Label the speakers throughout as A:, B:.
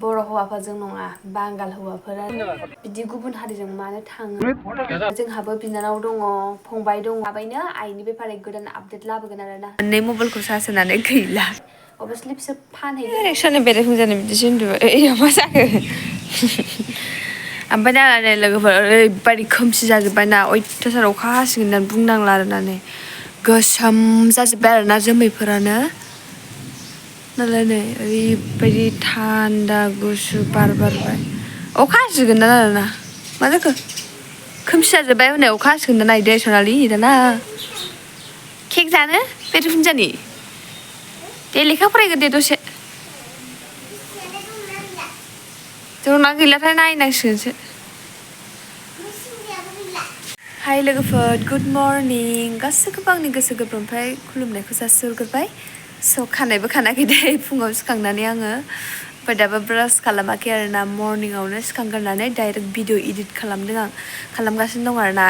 A: Boro hौवाफोरजों नङा बांगाल हौवाफोरा बिदि गुबुन हारिजों मानो थाङो जोंहाबो बिनानाव दङ फंबाय दङ थाबैनो आइनि बेफारे गोदान आपडेट लाबोगोन आरोना मोननै मबाइलखौ चार्ज होनानै गैला अबेसलि बिसोर फानहैगोन रिक्सानि बेरायफुंजानो बिदिसो होनदों एयाव मा जाखो ओमफ्राय दा नै लोगोफोर ओरैबायदि खोमसि जाजोब्बाय ना अयथासार अखा हासिगोन होननानै बुंनांला आरोना नै गोसोम जाजोब्बाय आरोना जोमैफोरानो नालाय नै ओरैबायदि थान्दा गुसु बार बारबाय अखा हासिगोन आरोना मा जाखो खोमसि जाजोब्बाय हनै अखा हासिगोन ना नायदो सनालि दाना केक जानो बेरेफुंजानि दे लेखा फरायगोन दे दसे जोंना गैलाथाय नायनांसिगोनसो हाय लोगोफोर गुड मर्निं गासैखौबो आंनि गोसो गोरबोनिफ्राय खुलुमनायखौ जासिहरग्रोबाय स' खानायबो खानाखै दे फुङाव सिखांनानै आङो ओमफ्राय दाबो ब्रास खालामाखै आरोना मर्निंआवनो सिखांग्रोनानै डाइरेक्ट भिडिअ इडिट खालामदों आं खालामगासिनो दं आरोना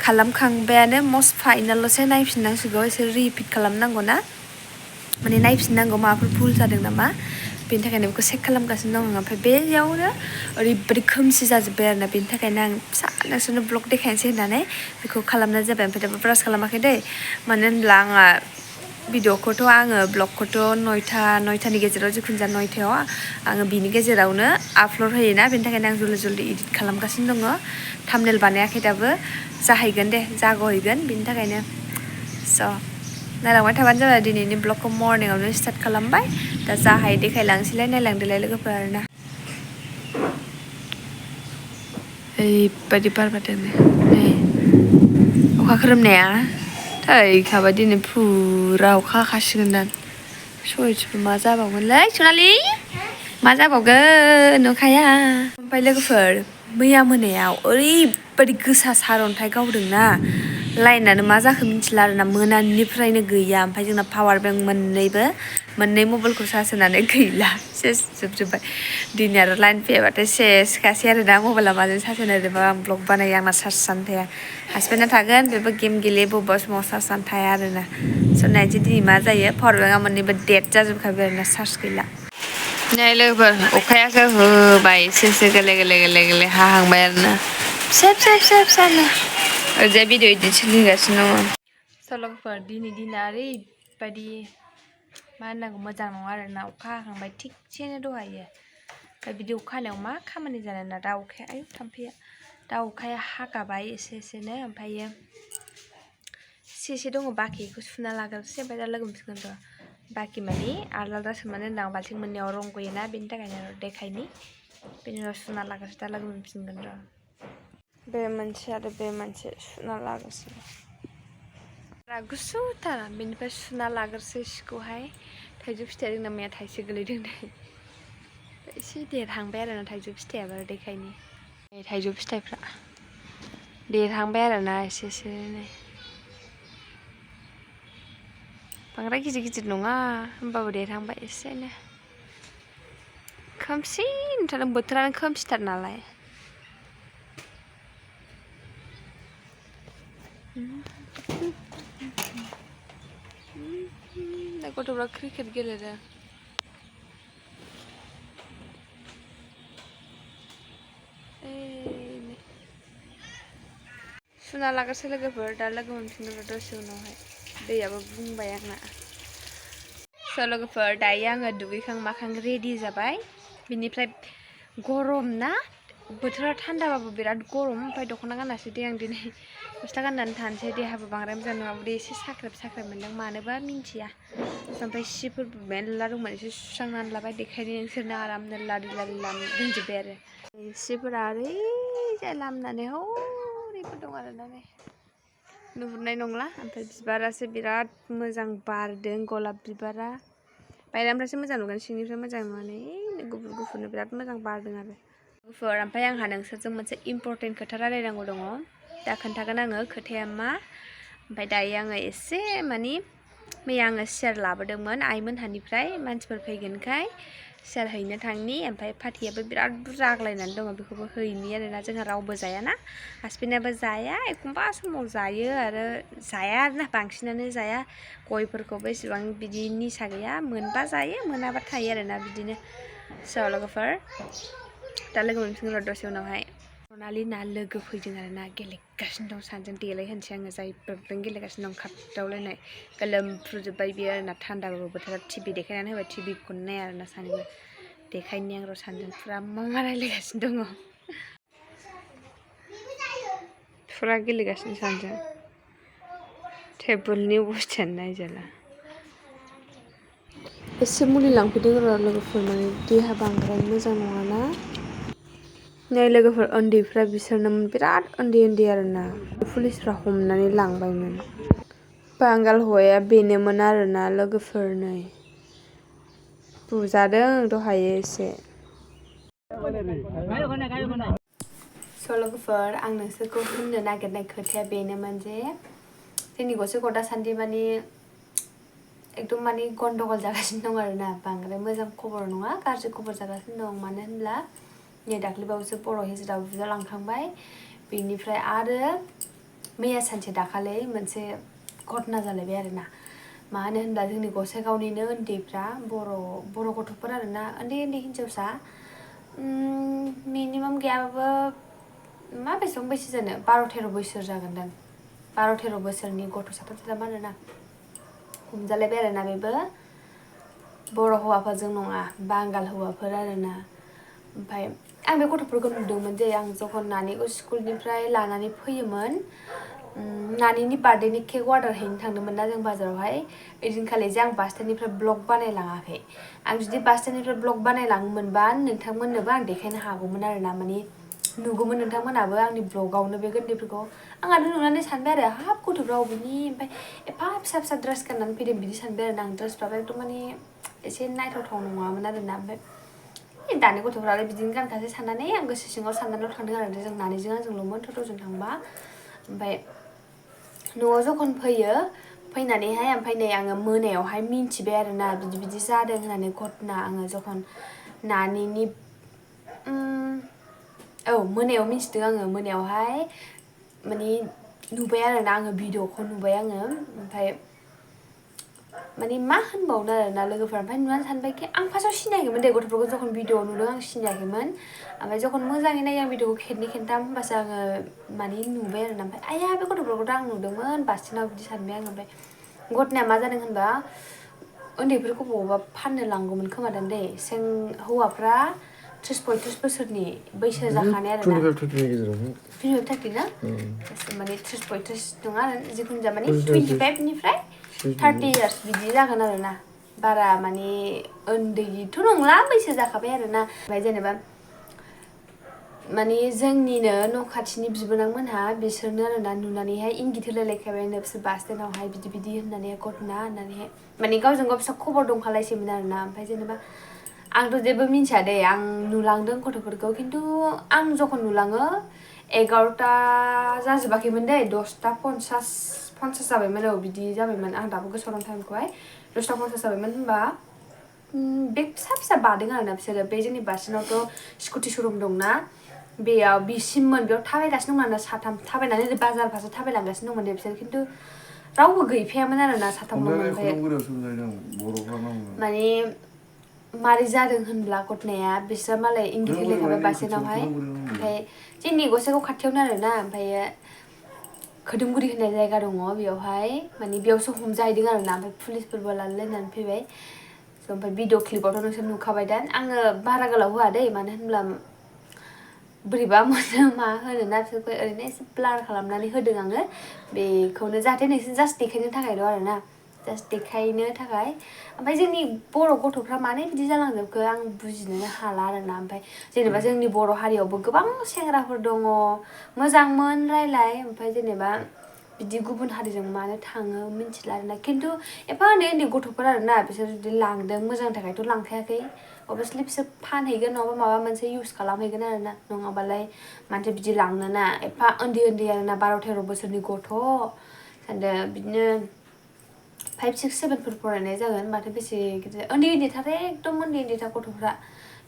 A: खालामखांबायानो मस्ट फाइनालसो नायफिननांसिगौ एसे रिपिट खालामनांगौ ना माने नायफिननांगौ माबाफोर भुल जादों नामा बेनि थाखायनो बेखौ चेक खालामगासिनो दं आं ओमफ्राय बेयावनो ओरैबायदि खोमसि जाजोब्बाय आरोना बेनि थाखायनो आं फिसा नोंसोरनो ब्लग देखायनोसै होननानै बेखौ खालामनाय जाबाय ओमफ्राय दाबो ब्रास खालामाखै दै मानो होनब्ला आंहा भिडिअखौथ' आङो ब्लगखौथ' नयथानि गेजेराव जिखुनु जाया नयथायाव आङो बिनि गेजेरावनो आपल'ड होयोना बेनि थाखायनो आं जल्दि जल्दि इडिट खालामगासिनो दङ थाम्बनेल बानायाखै दाबो जाहैगोन दे जागहैगोन बिनि थाखायनो स' नायलांबाय थाबानो जाबाय दिनैनि ब्लगखौ मर्निंआवनो स्टार्ट खालामबाय दा जाहाय देखायलांसैलाय नायलांदोलाय लोगोफोर आरोना ओरैबायदि बार बारदों नै अखा खोरोमनाया थैखाबाय दिनै फुरा अखा हाखासिगोन दां सयथिबो मा जाबावगोनलै सनालि मा जाबावगोन अखाया ओमफ्राय लोगोफोर मैया मोनायाव ओरैबायदि गोसा सारअन्थाइ गावदोंना लाइनानो मा जाखो मिथिला आरोना मोनानिफ्रायनो गैया ओमफ्राय जोंना पावार बेंक मोननै मबाइलखौ चार्ज होनानै गैला सेस जोबजोब्बाय दिनै आरो लाइन फैयाबाथाय सेसखासै आरोना मबाइला माजों चार्ज होनो ओरैबा आं ब्लग बानायो आंना चार्ज जानो थाया हासबेन्डआ थागोन बेबो गेम गेलेयो बबेबा समाव चार्ज जानो थाया आरोना स' नायनोसै दिनै मा जायो पावार बेंकआ मोननैबो डेड जाजोबखाबाय आरोना चार्ज गैला नै लोगोफोर अखायासो होबाय एसे एसे गोरलै गोरलै गोरलै गोरलै हाहांबाय आरोना फिसा फिसा फिसा फिसानो ओरैजाय भिडिअ इडिट सोलिगासिनो दङ स' लोगोफोर दिनै दिना ओरैबायदि मा होननांगौ मोजां नङा आरोना अखा हाहांबाय थिगसेनो दहायो ओमफ्राय बिदि अखा हानायाव मा खामानि जानो ना दा अखाया आयौ थाम्फैया दा अखाया हागाबाय एसे एसेनो ओमफ्रायो एसे एसे दङ बाखि बेखौ सुना लाग्रोसै ओमफ्राय दा लोगो मोनसिगोन र' बाखि मानि आलदा आलदा सोमनानै दोनदां बाल्थिं मोननैयाव रं गयोना बेनि थाखायनो देखायनि बेनि उनाव सुना लाग्रोसै दा लोगो मोनफिनगोन र' बे मोनसे आरो बे मोनसे सुना लाग्रोसै गुसुथार बेनिफ्राय सुना लाग्रोसै सिखौहाय थाइजौ फिथाइया जोंना मैया थाइसे गोलैदों दे एसे देरहांबाय आरोना थाइजौ फिथाइयाबो देखायनि थाइजौ फिथाइफ्रा देरहांबाय आरोना एसे एसेनो बांद्राय गिदिर गिदिर नङा होमबाबो देरहांबाय एसेनो खोमसि नुथारदों बोथोरानो खोमसिथार नालाय गथ'फ्रा क्रिकेट गेलेदों सुना लाग्रोसै लोगोफोर दा लोगो मोनफिनगोन दसे उनावहाय दैयाबो बुंबाय आंना स' लोगोफोर दायो आङो दुगैखां माखां रेडि जाबाय बिनिफ्राय गरम ना बोथोरा थान्दाबाबो बिराद गरम ओमफ्राय दख'ना गानासै दे आं दिनै गस्ला गाननानै थानोसै देहाबो बांद्राय मोजां नङाबो एसे साख्रेब साख्रेब मोनदों मानोबा मिन्थिया ओमफ्राय सिफोरबो मेरला दंमोन एसे सुस्रांनानै लाबाय देखायनो नोंसोरनो आरामनो लारि लारि दोनजोब्बाय आरो सिफोरा ओरैजाय लामनानै हरैबो दं आरोना नै नुहुरनाय नंला ओमफ्राय बिबारासो बिराद मोजां बारदों गलाब बिबारा बायनानैसो मोजां नुगोन सिंनिफ्राय मोजां नुनानै गुफुर गुफुरनो बिराद मोजां बारदों आरो गुफुर ओमफ्राय आंहा नोंसोरजों मोनसे इम्परटेन्ट खोथा रायलायनांगौ दङ दा खोन्थागोन आङो खोथाया मा ओमफ्राय दायो आङो एसे मानि मैया आङो सियार लाबोदोंमोन आइमोनहानिफ्राय मानसिफोर फैगोनखाय सियार हैनो थांनि ओमफ्राय फाथैयाबो बिराद बुरजा आग्लायनानै दङ बेखौबो हैनि आरोना जोंहा रावबो जायाना हासबेन्डआबो जाया एखमबा समाव जायो आरो जाया आरोना बांसिनानो जाया गयफोरखौबो एसेबां बिदि निसा गैया मोनबा जायो मोनाबा थायो आरोना बिदिनो स' लोगोफोर दा लोगो मोनफिनगोन र' दसे उनावहाय सनालिना लोगो फैदों आरोना गेलेगासिनो दं सानैजों देलायहोनोसै आङो जायफोरजों गेलेगासिनो दं खारदावलायनाय गोलोमफ्रुजोब्बाय बियो आरोना थान्दाबाबो बोथोरा टिभि देखायनानै होबाय टिभिखौनो नाया आरोना सानैबो देखायनि आं र' सानैजों फुरा मा रायलायगासिनो दङ फुरा गेलेगासिनो सानैजों टेबोलनि अबस्थायानो नायजाला एसे मुलि लांफैदों र' लोगोफोर माने देहा बांद्राय मोजां नङाना नै लोगोफोर उन्दैफ्रा बिसोरनोमोन बिराद उन्दै आरोना पुलिसफ्रा हमनानै लांबायमोन बांगाल हौवाया बेनोमोन आरोना लोगोफोर नै बुजादों दहायो एसे स' लोगोफोर आं नोंसोरखौ होननो नागिरनाय खोथाया बेनोमोन जे जोंनि गसाइगावआव दासान्दि माने एकदम माने गन्डगल जागासिनो दं आरोना बांद्राय मोजां खबर नङा गाज्रि खबर जागासिनो दं मानो होनब्ला नै दाख्लैबावसो बर' हिजरा बुजालांखांबाय बेनिफ्राय आरो मैया सानसे दाखालि मोनसे घटना जालायबाय आरोना मा होनो होनब्ला जोंनि गसाइगावनिनो उन्दैफ्रा बर' गथ'फोर आरोना उन्दै हिन्जावसा मिनिमाम गैयाबाबो मा बेसेबां बैसो जानो 12-13 बोसोर जागोनदां 12-13 बोसोरनि गथ'साफोर आरोना हमजालायबाय आरोना बेबो बर' हौवाफोरजों नङा बांगाल हौवाफोर आरोना ओमफ्राय आं बे गथ'फोरखौ नुदोंमोन जे आं जखन नानिखौ स्कुलनिफ्राय लानानै फैयोमोन नानिनि बार्थडेनि केक अर्डार हैनो थांदोंमोन ना जों बाजारावहाय ओइदिनखालि जे आं बास स्टेन्डनिफ्राय ब्लग बानायलाङाखै आं जुदि बास स्टेन्डनिफ्राय ब्लग बानायलाङोमोनबा नोंथांमोननोबो आं देखायनो हागौमोन आरोना माने नुगौमोन नोंथांमोनाबो आंनि ब्लगावनो बे गोन्दैफोरखौ आंहाथ' नुनानै सानबाय आरो हाब गथ'फ्रा अबेनि ओमफ्राय एफा फिसा ड्रेस गाननानै फैदों बिदि सानबाय आरोना आं ड्रेसफ्राबो एकदम माने एसे नायथावथाव नङामोन आरोना ओमफ्राय दानि गथ'फ्रालाय बिदिनो गानखासै साननानै आं गोसो सिङाव साननानैल' थांदों आरो जों नानिजों आंजोंल'मोन टट'जों थांबा ओमफ्राय न'आव जखन फैयो फैनानैहाय ओमफ्राय नै आङो मोनायावहाय मिन्थिबाय आरोना बिदि जादों होननानै घटना आङो जखन नानिनि औ मोनायाव मिन्थिदों आङो मोनायावहाय माने नुबाय आरोना आङो भिडिअखौ नुबाय आङो ओमफ्राय माने मा होनबावनो आरोना लोगोफोरा ओमफ्राय नुनानै सानबाय कि आं फार्स्टआव सिनायाखैमोन दे गथ'फोरखौ जखन भिडिअ नुदों आं सिनायाखैमोन ओमफ्राय जखन मोजाङै नायो आं भिडिअखौ खेबनै खेबथाम होमबासो आङो माने नुबाय आरोना ओमफ्राय आया बे गथ'फोरखौथ' आं नुदोंमोन बास स्टेन्डआव बिदि सानबाय आङो ओमफ्राय घटनाया मा जादों होनबा उन्दैफोरखौ बबावबा फाननो लांगौमोन खोमादां दै हौवाफ्रा 30-35 बोसोरनि बैसो जाखानाय आरोना 25-30 ना माने 30-35 नङा जिखुनु जाया माने 25निफ्राय 30 इयार्स बिदि जागोन आरोना बारा माने उन्दैथ' नंला बैसो जाखाबाय आरोना ओमफ्राय जेनेबा माने जोंनिनो न' खाथिनि बिबोनांमोनहा बिसोरनो आरोना नुनानैहाय इंगित होलायलायखाबायनो बिसोर बास स्टेन्डआवहाय बिदि होननानै घटना होननानैहाय माने गावजों गाव बिसोर खबर दंखालायसैमोन आरोना ओमफ्राय जेनेबा आंथ' जेबो मिन्थिया दे आं नुलांदों गथ'फोरखौ खिन्थु आं जखन नुलाङो 11टा जाजोबाखैमोन दे 10:50 जाबायमोन औ बिदि जाबायमोन आं दाबो गोसोआव दं टाइमखौहाय 10:50 जाबायमोन होनबा बे फिसा बारदों आरोना बिसोरो बे जोंनि बास स्टेन्डआवथ' स्कुटि श'रुम दंना बेयाव बिसिममोन बेयाव थाबायगासिनो दंमोन आरोना साथाम थाबायनानै बाजार फारसे थाबायलांगासिनो दंमोन दे बिसोर खिन्थु रावबो गैफायामोन आरोना साथामल'मोन ओमफ्राय माने मारै जादों होनब्ला घटनाया बिसोर मालाय इंगित होलायखाबाय बास स्टेन्डआवहाय ओमफ्राय जोंनि गसाइगाव खाथियावनो आरोना ओमफ्रायो खोदोमगुरि होननाय जायगा दङ बेयावहाय माने बेयावसो हमजाहैदों आरोना ओमफ्राय पुलिसफोरबो लालायलायनानै फैबाय ओमफ्राय भिडिअ क्लिपावथ' नोंसोर नुखाबाय दा आङो बारा गोलाव होआ दै मानो होनब्ला बोरैबा मोनो मा होनोना बिसोरखौ ओरैनो एसे ब्लार खालामनानै होदों आङो बेखौनो जाहाथे नोंसोर जास्ट देखायनो थाखायल' आरोना जास्ट देखायनो थाखाय ओमफ्राय जोंनि बर' गथ'फ्रा मानो बिदि जालांजोबखो आं बुजिनोनो हाला आरोना ओमफ्राय जेनेबा जोंनि बर' हारियावबो गोबां सेंग्राफोर दङ मोजांमोन रायलाय ओमफ्राय जेनेबा बिदि गुबुन हारिजों मानो थाङो मिन्थिला आरोना खिन्थु एफा उन्दै गथ'फोर आरोना बिसोर जुदि लांदों मोजांनि थाखायथ' लांखायाखै अभियासलि बिसोर फानहैगोन नङाबा माबा मोनसे इउज खालामहैगोन आरोना नङाबालाय मानोथो बिदि लांनोना एफा उन्दै आरोना 12-13 बोसोरनि गथ' सानदो बिदिनो 5, 6, 7 फरायनाय जागोन माथो बेसे गिदिर उन्दैथार एकदम उन्दैथार गथ'फ्रा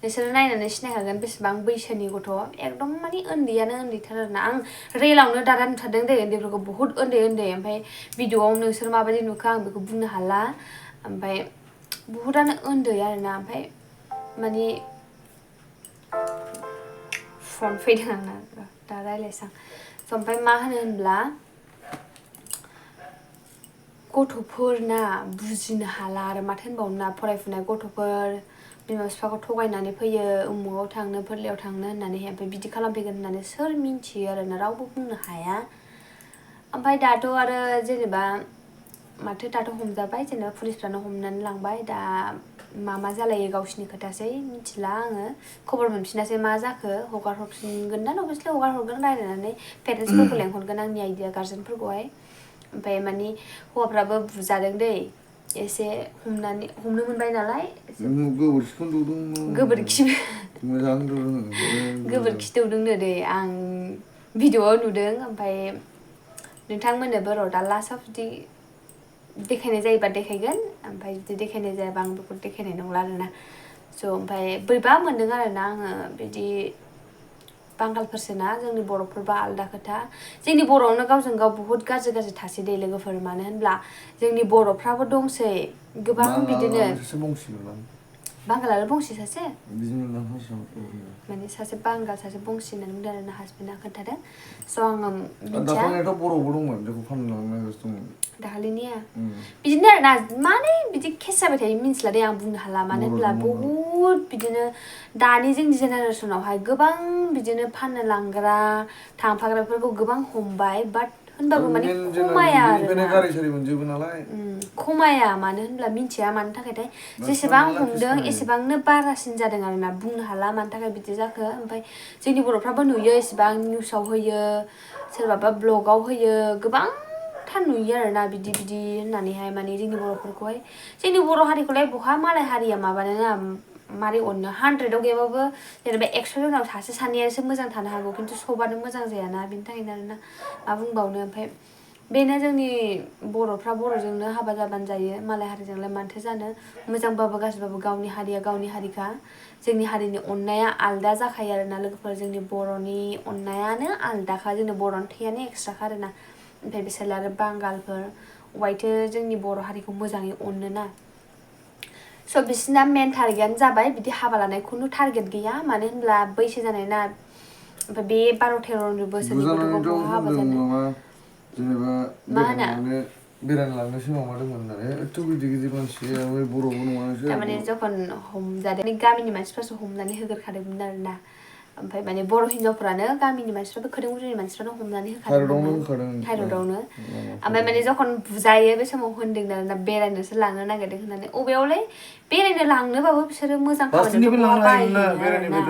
A: नोंसोरो नायनानै सिनायखागोन बेसेबां बैसोनि गथ' एकदम माने उन्दैथार आरोना आं रेलावनो दादा नुथारदों दे उन्दैफोरखौ बहुत उन्दै ओमफ्राय भिडिअआव नोंसोर माबायदि नुखो आं बेखौ बुंनो हाला ओमफ्राय बहुतानो उन्दै आरोना ओमफ्राय माने फन फैदों आंना दा रायलायसां स' ओमफ्राय मा होनो होनब्ला गथ'फोरना बुजिनो हाला आरो माथो होनबावनो ना फरायफुनाय गथ'फोर बिमा बिफाखौ थगायनानै फैयो उमुगाव थांनो फोरलायाव थांनो होननानैहाय ओमफ्राय बिदि खालामफैगोन होननानै सोर मिन्थियो आरोना रावबो बुंनो हाया ओमफ्राय दाथ' आरो जेनेबा माथो दाथ' हमजाबाय जेनेबा पुलिसफ्रानो हमनानै लांबाय दा मा जालायो गावसिनि खोथासै मिथिला आङो खबर मोनफिनासै मा जाखो हगार हरफिनगोन ना अबेसलि हगार हरगोन रायलायनानै पेरेन्टसफोरखौ लेंहरगोन आंनि आइडिया गार्जेनफोरखौहाय ओमफ्राय मानि हौवाफ्राबो बुजादों दै एसे हमनो मोनबाय नालाय गोबोरखि दौदोंनो दै आं भिडिअ'आव नुदों ओमफ्राय नोंथांमोननोबो र' दा लास्टआव जुदि देखायनाय जायोबा देखायगोन ओमफ्राय जुदि देखायनाय जायाबा आं बेखौ देखायनाय नंला आरोना स' ओमफ्राय बोरैबा मोनदों आरोना आङो बिदि बांगालफोरसोना जोंनि बर'फोरबा आलदा खोथा जोंनि बर'आवनो गावजों गाव बुहुत गाज्रि थासै दै लोगोफोर मानो होनब्ला जोंनि बर'फ्राबो दंसै गोबां बिदिनो बांगाल आरो बंसि सासे माने सासे बांगाल सासे बंसि होननानै बुंदों आरोना हासबेन्डआ खोन्थादों स' आङो मिथिया
B: बर'बो दंमोन बेखौ फाननो लांनांगौसो दंमोन
A: दाखालिनिया बिदिनो आरोना माने बिदि केस जाबाय थायो मिन्थिला दे आं बुंनो हाला मानो होनब्ला बहुद बिदिनो दानि जोंनि जेनेरेसनावहाय गोबां बिदिनो फाननो लांग्रा थांफाग्राफोरखौ गोबां हमबाय बाट होनबाबो माने खमाया आरोना खमाया मानो होनब्ला मिन्थिया मानो थाखायथाय जेसेबां हमदों एसेबांनो बारासिन जादों आरोना बुंनो हाला मानो थाखाय बिदि जाखो ओमफ्राय जोंनि बर'फ्राबो नुयो एसेबां निउसाव होयो सोरबाबा ब्लगाव होयो गोबांथार नुयो आरोना बिदि होननानैहाय माने जोंनि बर'फोरखौहाय जोंनि बर' हारिखौलाय बहा मालाय हारिया माबानो ना मारै अननो 100आव गैयाबाबो जेनेबा 100 जोनाव सासे सानैयासो मोजां थानो हागौ खिन्थु सबानो मोजां जायाना बिनि थाखायनो आरोना मा बुंबावनो ओमफ्राय बेनो जोंनि बर'फ्रा बर'जोंनो हाबा जाबानो जायो मालाय हारिजोंलाय मानोथो जानो मोजांबाबो गाज्रिबाबो गावनि हारिया गावनि हारिखा जोंनि हारिनि अननाया आलदा जाखायो आरोना लोगोफोर जोंनि बर'नि अननायानो आलदाखा जोंनि बर'नि थैयानो एक्सट्राखा आरोना ओमफ्राय बिसोर आरो बांगालफोर अबायथो जोंनि बर' हारिखौ मोजाङै अननोना स' बिसिना मेन टारगेटआनो जाबाय बिदि हाबा लानाय खुनु टारगेट गैया मानो होनब्ला बैसो जानाय ना ओमफ्राय बे 12-13 बोसोरनि गथ'खौ बहा हाबा जानो
B: जेनेबा बेरायनो लांनोसो माबादोंमोन होननानै एथ' गिदिर मानसिया बर'बो नङा
A: थारमाने जखन हमजादों गामिनि मानसिफ्रासो हमनानै होग्रोखादोंमोन आरोना ओमफ्राय माने बर' हिनजावफ्रानो गामिनि मानसिफ्राबो खोदोंगुरिनि मानसिफ्रानो हमनानै होखादोंमोन हाइरडआवनो ओमफ्राय माने जखन बुजायो बे समाव होनदों आरोना बेरायनोसो लांनो नागिरदों होननानै अबेयावलाय बेरायनो लांनोबाबो बिसोरो मोजां खामानियावथ' बहा बाहायहैनो आरोना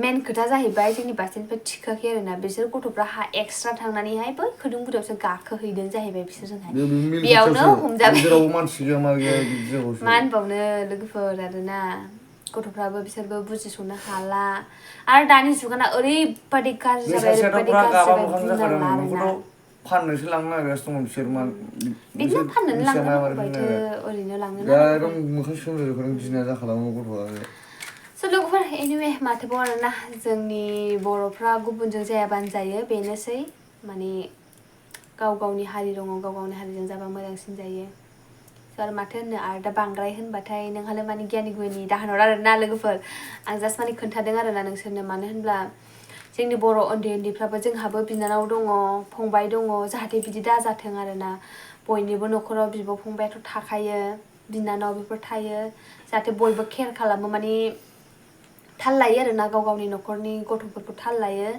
A: मेन खोथा जाहैबाय जोंनि बास्टेननिफ्राय थिखोआखै आरोना बिसोर गथ'फ्रा एक्सट्रा थांनानैहाय बै खोदोंगुरियावसो गाखोहैदों जाहैबाय बिसोरजोंहाय बेयावनो हमजाबाय मा होनबावनो लोगोफोर आरोना गथ'फ्राबो बिसोरबो बुजिस'नो हाला आरो दानि जुगाना ओरैबादि गाज्रि जाबाय बुंनांला आरोना
B: फाननोसो लांनो नागिरगासिनो दङ बिसोर
A: बिदिनो फाननोनो लांगोन अबायथो ओरैनो लांनो ना
B: मोखां सोमजिखादों गिनाया जाखालामो गथ'आ
A: स' लोगोफोर एनिवे माथोबाव आरोना जोंनि बर'फ्रा गुबुनजों जायाबानो जायो बेनोसै माने गाव गावनि हारि दङ गाव गावनि हारिजों जाबा मोजांसिन जायो आरो माथो होननो आरो दा बांद्राय होनबाथाय नोंहालाय माने गियानि गुयिनि दाहोनहर आरोना लोगोफोर आं जास्ट माने खोन्थादों आरोना नोंसोरनो मानो होनब्ला जोंनि बर' उन्दैफ्राबो जोंहाबो बिनानाव दङ फंबाय दङ जाहाथे बिदि दाजाथों आरोना बयनिबो न'खराव बिब' फंबायाथ' थाखायो बिनानाव बेफोर थायो जाहाथे बयबो केयार खालामो माने थाल लायो आरोना गाव गावनि न'खरनि गथ'फोरखौ थाल लायो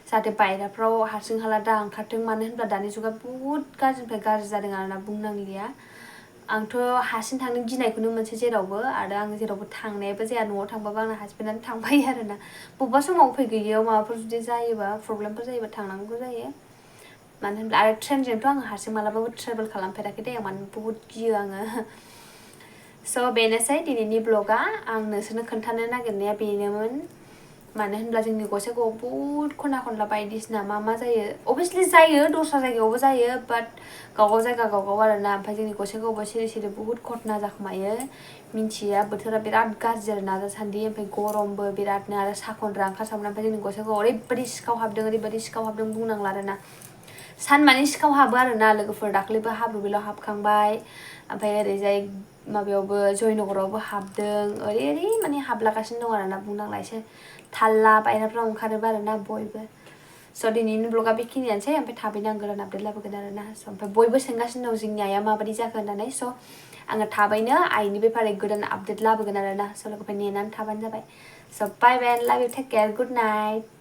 A: जाहाथे बायह्राफ्राव हारसिं हाला दा ओंखारथों मानो होनब्ला दानि जुगा बुहुत गाज्रिनिफ्राय गाज्रि जादों आरोना बुंनांलिया आंथ' हारसिं थांनो गिनायखौनो मोनसै जेरावबो आरो आं जेरावबो थांनायबो जाया न'आव थांबाबो आंना हासबेन्डआनो थांफायो आरोना बबेबा समाव उफाय गैयियाव माबाफोर जुदि जायोबा प्रब्लेमफोर जायोबा थांनांगौ जायो मानो होनब्ला आरो ट्रेनजोंथ' आङो हारसिं मालाबाबो ट्रेभेल खालामफेराखै दे मानो बुहुत गियो आङो स' बेनोसै दिनैनि ब्लगा आं नोंसोरनो खोन्थानो नागिरनाया बेनोमोन मानो होनब्ला जोंनि गसाइगावआव बुहुत खना खनला बायदिसिना मा जायो अभियासलि जायो दस्रा जायगायावबो जायो बाट गावबागाव जायगा गावबागाव आरोना ओमफ्राय जोंनि गसाइगावआवबो सिरि सिरि बुहुत घटना जाखोमायो मिन्थिया बोथोरा बिराद गाज्रि आरोना दासान्दि ओमफ्राय गरमबो बिरादनो आरो साखनद्रा ओंखारसावना ओमफ्राय जोंनि गसाइगावआव ओरैबायदि सिखाव हाबदों बुंनांला आरोना सानमानि सिखाव हाबो आरोना लोगोफोर दाख्लैबो हाब्रु बेलाव हाबखांबाय ओमफ्राय ओरैजाय माबायावबो जयनगरावबो हाबदों ओरै माने हाबलागासिनो दं आरोना बुंनांला एसे थाल्ला बायह्राफ्राव ओंखारोबो आरोना बयबो स' दिनैनि ब्लगा बेखिनियानोसै ओमफ्राय थाबैनो आं गोदान आपडेट लाबोगोन आरोना स' ओमफ्राय बयबो सोंगासिनो दं जोंनि आइया माबायदि जाखो होननानै स' आङो थाबैनो आइनि बेफारे गोदान आपडेट लाबोगोन आरोना स' लोगोफोर नेनानै थाबानो जाबाय स' bye bye love you take care good night